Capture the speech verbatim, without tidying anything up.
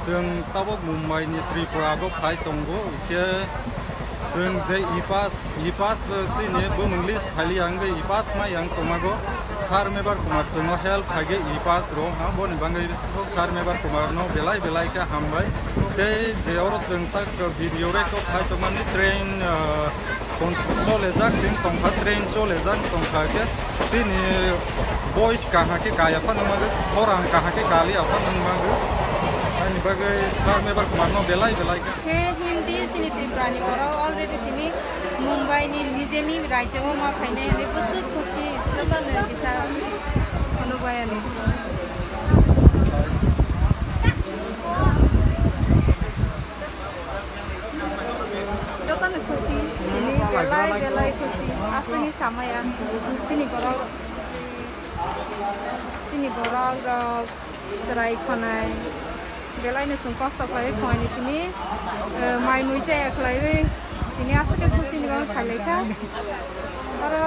Chwng tabok Mumbai ni Tripura go phai tongo, hwnkhe chwng je e-pass, e-pass bo chini bumung list phali ang bai e-pass mai ang tongmago. Sir Mebar Kumar chwngno help khaige e-pass ro, ha, boni bagwi Sir Mebar Kumar no belai belai khe hambai. Tei je oro chwng tak video record khai tongmani train, ah, kon-, cholejak sing tongkha, train cholejak tongkha khe chini voice kaham khe kaya phano nangmagwi, khorang kaham khe kaliya phano nangmagwi. Ani bagwi Sir Mebar Kumar no belai belai khe. Khe Hindi chini Tripura ni borok already tini Mumbai ni nijeni rajyo o ma phainai hwnwi bwswk khusi, jotono kisa phunuk bai ani. Jotono khusi, tini belai belai khusi, aswkni samaya chini borok, chini borok rok. Chwrai khwnai belaino chwng kosto khlaiwi khwnai ni simi, eh, mai mui chaya khlaiwi tini aswk khe khusi ni bagwi phailaikha. Oro